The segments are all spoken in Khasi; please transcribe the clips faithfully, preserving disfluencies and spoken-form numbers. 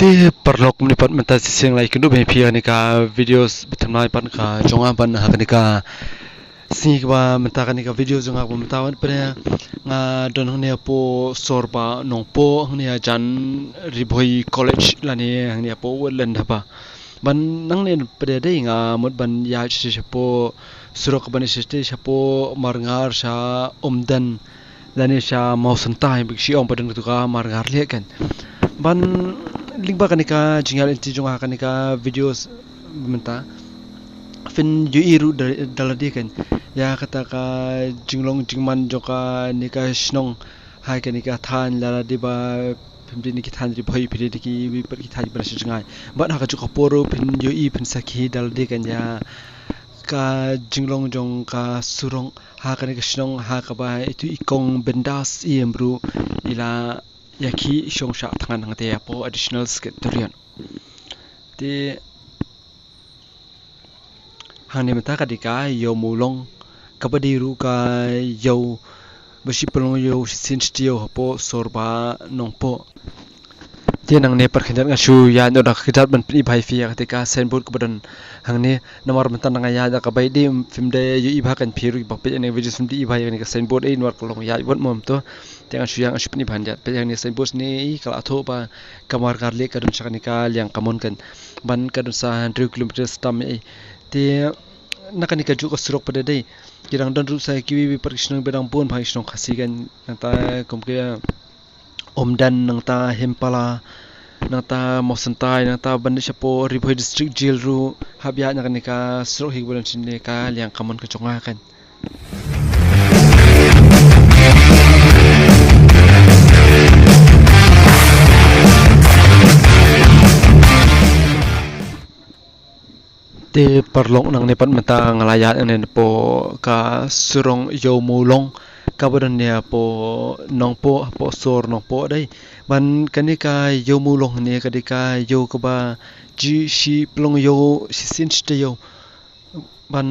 Te paralok, mynta pat mynta shisien la ïakynduh bad phi ha kane ka video ba thymmai pat ka jong nga, bad ha kane ka sngi kaba mynta, kane ka video jong nga ba mynta pat pat nga don hangne hapoh sor ba Nongpoh, hangne hajan Ri Bhoi College lane hangne hapoh Wetland Harbour. Bad nangne pat dei nga mut ban ïaid sha, sha hapoh surok kaba ïaid sha, sha hapoh Marngar sha Umden lane sha Mawsyntai, ba ki shu ong ba don katu ka Marngar lieh kan. Bad lyngba kane ka jingïaid lynti jong nga ha kane ka video mynta, phin ïohi ruh da, da lade kan ïa kata ka jinglong jingman jong kane ka shnong ha kane ka thaiñ, lada dei ba phim dei na ki thaiñ Ri Bhoi, phi dei na kiwei pat ki thaiñ ba na sha jngai. Bad ha kajuh ka por ruh phin ïohi, phin sakhi da lade kan ïa ka jinglong jong ka surok ha kane ka shnong, ha kaba itu i kong Bindas Syiem ruh i la ïakhih shong shah thngan hangtei hapoh Additional Secretariat. Te hangne mynta ka dei ka Ïew Mawlong, kaba dei ruh ka ïew ba shi pynlong ïew shisien shi taïew hapoh sor ba Nongpoh. Te nangne pat khyndiat nga shu ïaid noh da ka kjat ban pyni bha ïa phi ïa kata ka signboard kaba don hangne. Namar mynta nga ïaid da kaba ïadei, phim da ïohi bha kan, phi ruh ba peit ïa kane ka video phim da ïohi bha ïa kane ka signboard ei, namar ka long ïaid wat mo to. Te nga shu ïaid, nga shu pyni bha hangne. Peit ïa kane ka signboard ne i, ka la thoh ba ka Marngar lieh ka don sha kane ka liang kamon kan. Bad ka don sa hynriew kilometer stam ei. Te na kane kajuh ka surok pat dei, ki dang don ruh sa kiwei pat ki shnong ba dang bun bha, ki shnong Khasi kan, nangta kum ka Umden, nangta Hempala, nangta Mawsyntai, nangta ban leit shapoh Ri Bhoi District Jail ruh hap ïaid na kane ka surok hi kaba don shane ka liang kamon ka jong nga kan. Te paralok, nangne pat mynta nga la ïaid hangne napoh ka surok Ïew Mawlong, kaba don ne hapoh Nongpoh, hapoh sor Nongpoh dei. Bad kane ka Ïew Mawlong hangne ka dei ka ïew kaba shi, shi pynlong ïew shisien shi taïew. Bad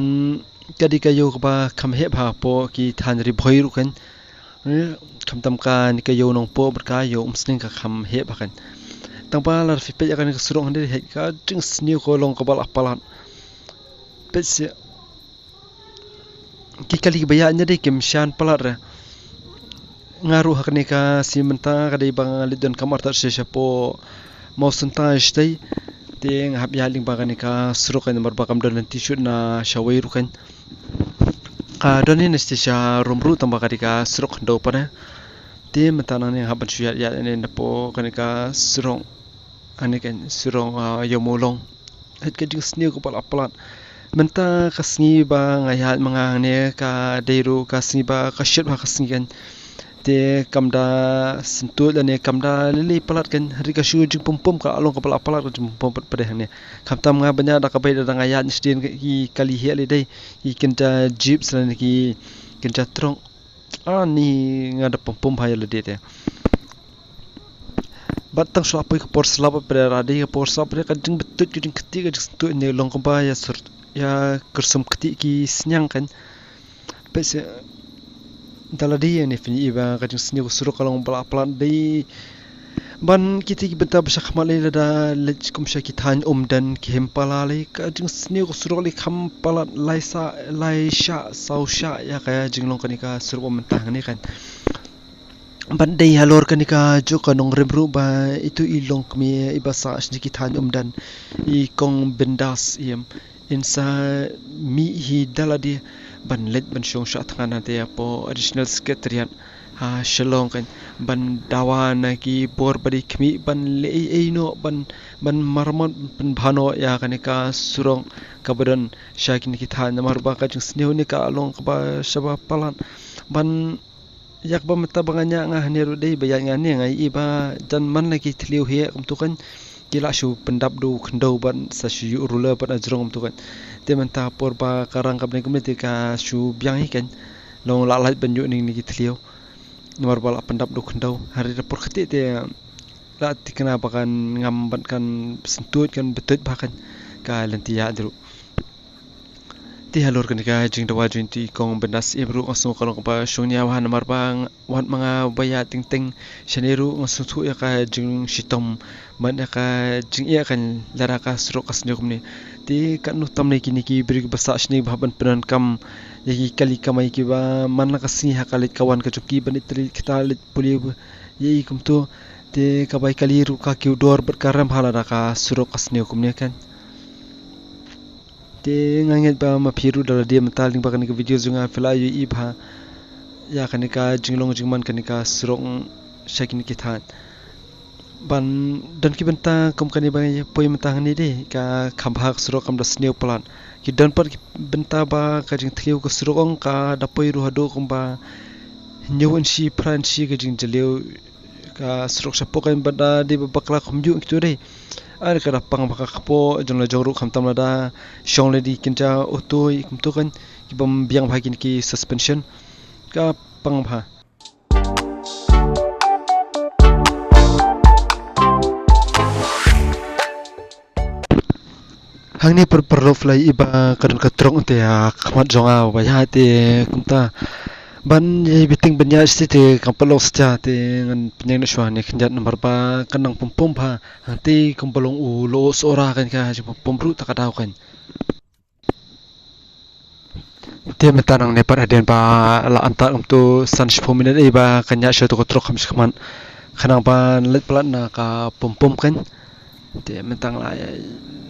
ka dei ka ïew kaba kham heh bha hapoh ki thaiñ Ri Bhoi ruh kan. Eh, khamtam kane ka Ïew Nongpoh bad ka Ïew Umsning ka kham heh bha kan. Tang ba lada phi peit ïa kane ka surok hangne, heh ka jingsniew, ka long kaba la palat. Peit seh, ki kali kiba ïaid hangne dei kim shan palat re. Nga ruh ha kane ka sngi mynta ka dei ba nga leit donkam artat sha, shapoh Mawsyntai shatei. Te nga hap ïaid lyngba kane ka surok kan, namar ba kam don lynti shuh na shawei ruh kan. Ka don hi na shatei sharum ruh, tang ba ka dei ka surok khyndew pat ne. Te mynta nangne nga hap ban shu ïaid, ïaid hangne napoh kane ka surok, hangne kan surok, ah, Ïew Mawlong. Heh ka jingsniew kaba la palat. Mynta ka sngi ba nga ïaid ma nga hangne ka dei ruh ka sngi ba ka shit bha ka sngi kan. Te kam da syntuid lane kam da lei lei palat kan, hynrei ka shu jingpympom, ka long kaba la palat ka jingpympom pat pat hangne. Khamtam nga ban ïaid da kaba ïadei, da nga ïaid shisien ki kali heh lei dei, ki kynja jeep lane ki kynja trok. Ani nga da pympom bha ïa lade te. Bad tang shu la poi ka por slap pat, da dei ka por slap pat, ka jingbtuid, ka jingktieh, ka jingsyntuid ne long kumba ïa sur, ïa kyrsum ktieh ki sniang kan. Peit seh da lade ne phin ïohi ba ka jingsniew ka surok ka long ba la palat dei. Bad kita ki bynta ba sha khmat lei, lada leit kum sha ki thaiñ Umden, ki Hempala lei, ka jingsniew ka surok lei kham palat lai sah, lai shah, saw shah ïa ka jinglong kane ka surok ba mynta hangne kan. Bad dei halor kane kajuh ka nongrim ruh ba itu i longkmie iba sah sha ki thaiñ Umden, i kong Bindas Syiem, in sa mih hi da lade ban leit ban shong shah thngan hangtei hapoh Additional Secretariat ha Shillong kan, ban dawa na ki bor ba dei khmih, ban leh ei ei noh, ban, ban maramot, ban pynbha noh ïa kane ka surok kaba don sha kine ki thaiñ, namar ba ka jingsniew ne ka long kaba shaba palat. Bad ïa kaba mynta ba nga ñiah nga hangne ruh dei ba ïaid nga hangne nga ïohi ba jan man la ki thliew heh kumto kan, ki la shu pyndap da u khyndew bad sa shu ïuh ruler bad na jrong kumto kan. Te mynta por ba ka rang kaba ne kumne te ka shu biang hi kan, long la lait ban ïuh ning ne ki thliew. Namar ba la pyndap da u khyndew, hynrei da por ktieh te la thikna ba kan ngam bad kan syntuid, kan btuid bha kan ka lynti ïaid ruh. Te halor kane ka jingdawa jong i kong Bindas Syiem ruh nga sngew ka long kaba shongnia bha namar ba wat ma nga ba ïaid teng teng shane ruh nga sngewthuh ïa ka jingshitom bad ïa ka jingeh ka lada ka surok ka sniew kumne. Te katno tam ne kine ki briew kiba sah shane ba hap ban pyndonkam ïa ki kali kamai kiba man la ka sngi ha ka leit ka wan ka jong ki ban leit trai leit kata leit pule ïa i kumto. Te ka bai kali ruh ka kiew dor bad ka rem ha lada ka surok ka sniew kumne kan. Te nga ngeit ba ma phi ruh da la dei mynta lyngba kane ka video jong nga phi la ïohi bha ïa kane ka jinglong jingman kane ka surok sha kine ki thaiñ. Ban don ki bynta kum kane ba ngi poi mynta hangne de ka kham bha ka surok kam da sniew palat. Ki don pat ki bynta ba ka jingthliew ka surok ong ka da poi ruh haduh kumba hynñiew inshi phra inshi ka jingjylliew ka surok shapoh kan bad da dei ba bakla kham ïuh kito dei. Ar ka da pang bha ka kpoh jong la jong ruh khamtam lada shong lei di kynja auto i kumto kan ki bym biang bha kine ki suspension ka pang bha. Hangne par paralok phi la ïohi ba ka don ka trok te ha khmat jong nga ba ïa te kumta ban ïa biting ban ïa site kam paralok stia te ngan pynïeng na shwa ne khyndiat namar ba ka nang pum pum bha hangte kum ba long u lo sora kan ka jingpum pum ruh ta ka daw kan. Te mynta nangne pat hadien ba la anta kumto san shiphew minit ei ba ka ñiah sha to ka trok kham shi khmat khnang ba leit palat na ka pum pum kan. Te mynta nga la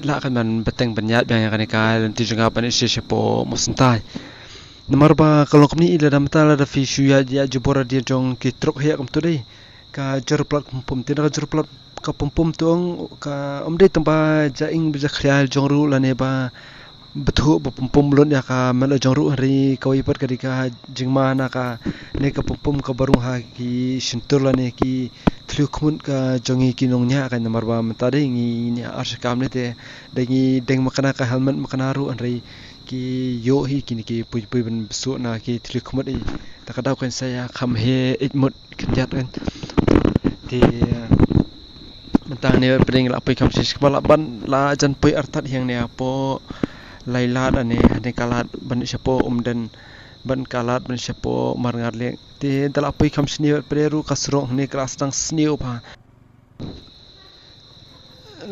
lah kan ban bteng ban ïaid biang ïa kane ka lynti jong nga ban ïa shi shapoh Mawsyntai. Namar ba ka long kumne i lada mynta lada phi shu ïaid ïaid jubor hadien jong ki trok hi ïa kumto dei. Ka jor palat ka pum pum te na ka jor palat ka pum pum to ong ka ym dei tang ba ja ing ba ja khrial jong ruh lane ba bthuh ba pum pum lut ïa ka met la jong ruh hynrei kawei pat ka dei ka jingma na kane ka pum pum kaba rung ha ki shyntur lane ki thliew khmut ka jong ngi ki nongñiah ka namar ba mynta dei ngi ñiah ar shakam ne te dei ngi deng makna ka helmet makna ruh hynrei ki ïoh hi kine ki pui pui ban bsuh na ki thliew khmut i ta ka daw kan sa ïa kham he eit mut khyndiat kan. Te mynta ne pdeng la poi kham shi shi kba la ban la jan poi artat hiang ne apo lai lad ane hane ka lad ban shapo Umden ban ka lad ban shapo Marngar lek. Te da la poi kham shini pdeng ru ka surok ne ka la sdang sniew bha.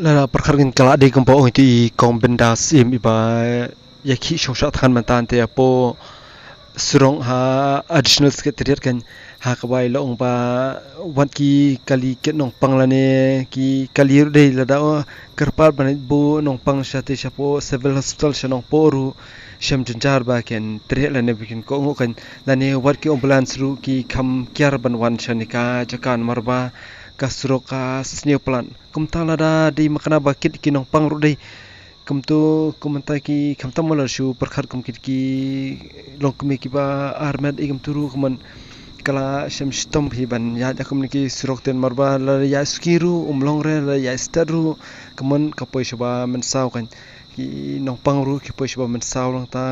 Lada pyrkhat ngin ka la dei kumba ong ïa i kong Bindas Syiem iba ïa ki shong shah than mynta te apo surok ha Additional Secretariat kan ha ka bai la ong ba wat ki kali ki nongpang lane ki kali ruh dei lada o kyrpad ban bu nongpang sha te shapo Civil Hospital sha Nongpoh ruh shem jynjar ba ken treh lane ba ken ko ngu kan lane wat ki ambulance ruh ki kham kiar ban wan sha ne ka jaka namar ba ka surok ka sniew palat. Kumta lada dei makna ba kit ki nongpang ruh dei. Kumto kumta ki khamtam la shu pyrkhat kum kit ki long kmie kiba armet i kumto ruh kumon ka la shem shitom hi ban ïaid ïa kumne ki surok ten marba la ïaid suki ruh um long re la ïaid stet ruh kumon ka poi shaba mynsaw kan ki nongpang ruh ki poi shaba mynsaw long ta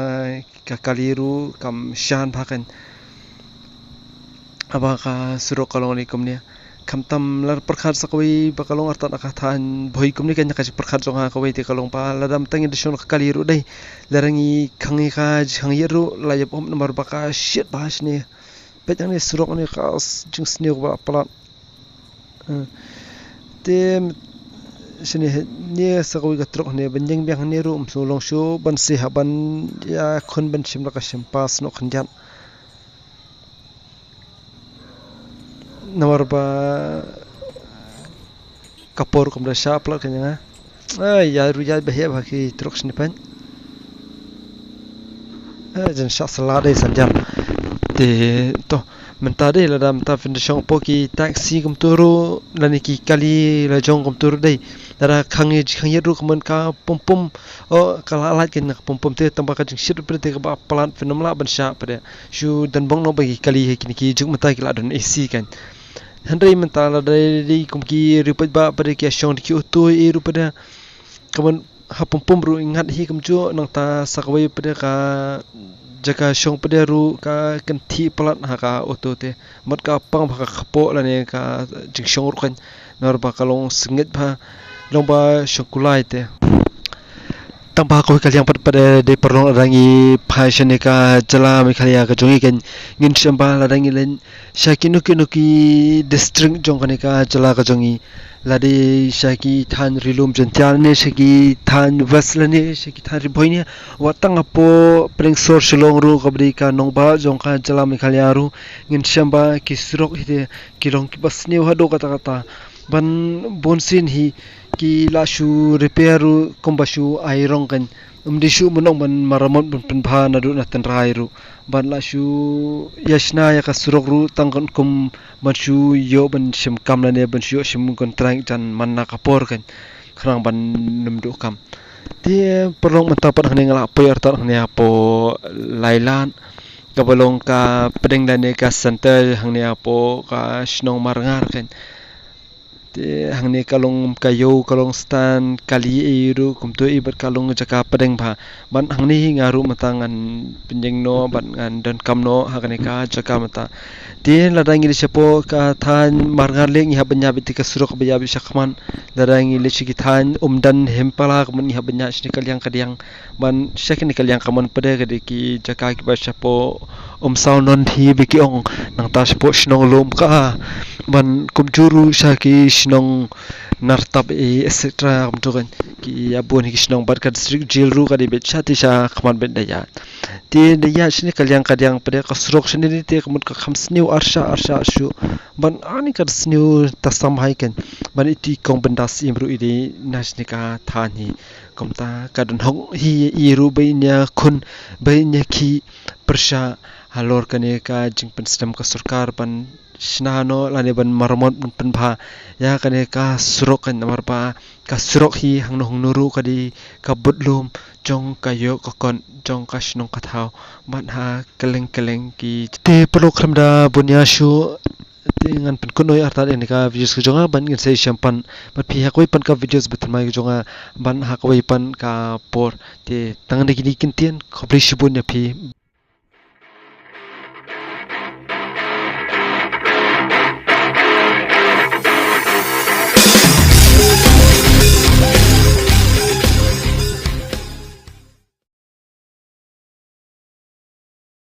ka kali ruh kam shan bha kan. Aba ka surok ka long ni kumne khamtam la pyrkhat sa kawei ba ka long artat ka than bhoi kumne kan ka pyrkhat jong ha kawei te ka long ba la dam tang da shon ka kali ruh dei la rangi khangi ka jhangi ruh la yap hom namar ba ka shit ba shne pet yang ni surok ni ka jing sniew ba palat. Te shini ne sa kawei ka trok ne ban jeng biang ne ruh um su long shu ban si ha ban ïa khun ban shim la ka shim pas nok khyndiat. Namar ba ka por kum da sha plot ka nyanga. Ai ya ru ya ba he ba ki trok sini pan. Ai jan sha sala dei san jan. Te to mynta dei lada mynta fin da shong po ki taxi kum turu lani ki kali la jong kum turu dei. Lada khang ye khang ye ru kum ka pum pum. O ka la lait kin ka pum pum te tang ba ka jingshit pret te ka ba palat fin nam la ban sha pret. Shu dan bong no ba ki kali he kini ki juk mynta ki la don A C kan. Hynrei mynta la dei dei kum ki ripet ba pret ki shong ki utu e ru pret. Kaman ha pum pum ru ngat hi kum ju nang ta sa kawei pret ka jaka shong pret ru ka kan thi palat ha ka utu te. Mat ka pang ba ka khapo lane ka jingshong ru kan. Nar ba ka long sngit ba long ba shong kulai te. Tang ba kawei ka liang pat pat, eh, dei paralok, lada ngi phai sha kane ka jylla Meghalaya ka jong ngi kan, ngin shem ba lada ngi leit sha kino kino ki district jong kane ka jylla ka jong ngi, lada sha ki thaiñ Ri-lum Jaiñtia ne sha ki thaiñ West lane sha ki thaiñ Ri-Bhoi ne, wat tang hapoh pdeng sor Shillong ruh kaba dei ka nongbah jong ka jylla Meghalaya ruh, ngin shem ba ki surok hi te ki long kiba sniew haduh katta katta. Ban bun sien hi ki la shu repair ruh kumba shu ai rong kan. Ym dei shuh mynno ban maramot ban pynbha naduh na tynrai ruh. Ban la shu ïa shna ïa ka surok ruh tang kan kum ban shu ïoh ban shim kam lane ban shu ïoh shim contract jan man la ka por kan. Khnang ban ym duh kam. Te paralok mynta pat hangne nga la poi artat hangne hapoh Lailad. Kaba long ka pdeng lane ka center hangne hapoh ka shnong Marngar kan. Te hangne ka long ka ïew, ka long stan kali ei ruh kumto ei bad ka long jaka pdeng bha. Bad hangne hi nga ruh mynta ngan pynïeng noh bad ngan donkam noh ha kane ka jaka mynta. Te lada ngi leit shapoh ka thaiñ Marngar leh ngi hap ban ïa bit te ka surok ba ïa bit shakhmat. Lada ngi leit sha ki thaiñ Umdan Hempala ka mut ngi hap ban ïa shane ka liang ka diang. Ban sha kane ka liang ka mon pat de ka dei ki jaka kiba shapoh Umsaw Nonhi ba ki ong, nangta shapoh shnong Lum ka, ban kumjuh ruh sha ki shnong Nartap e, et cetera. Kumjuh kan ki ïa bun hi ki shnong bad ka district jail ruh ka dei beit sha te sha khmat beit da ïa. Te da ïa shane ka liang ka diang pat de ka surok shane te ka mut ka kham sniew arshah arshah shuh. Ban ani ka sniew ta sam hai kan. Ban iti kong bynda Syiem ruh i dei na shane ka thaiñ hi. Kumta ka don hok hi i ruh ba in ïa khun ba in ïa khih pyrshah halor kane ka jingpynstem ka sorkar ban shna noh lane ban maramot ban pynbha ïa kane ka surok kan, namar ba ka surok hi hangno hangno ruh ka dei ka bud lum jong ka ïoh ka kot jong ka shnong ka thaw. Ban ha kylleng kylleng ki te paralok khlem da bun ïa shuh. Te ngan pynkut noh artat ïa kane ka videos ka jong nga ban ngin sa ïashem pat bad phi ha kawei pat ka videos ba thymmai ka jong nga ban ha kawei pat ka por. Te tang da kine ki kyntien, khublei shibun ïa phi.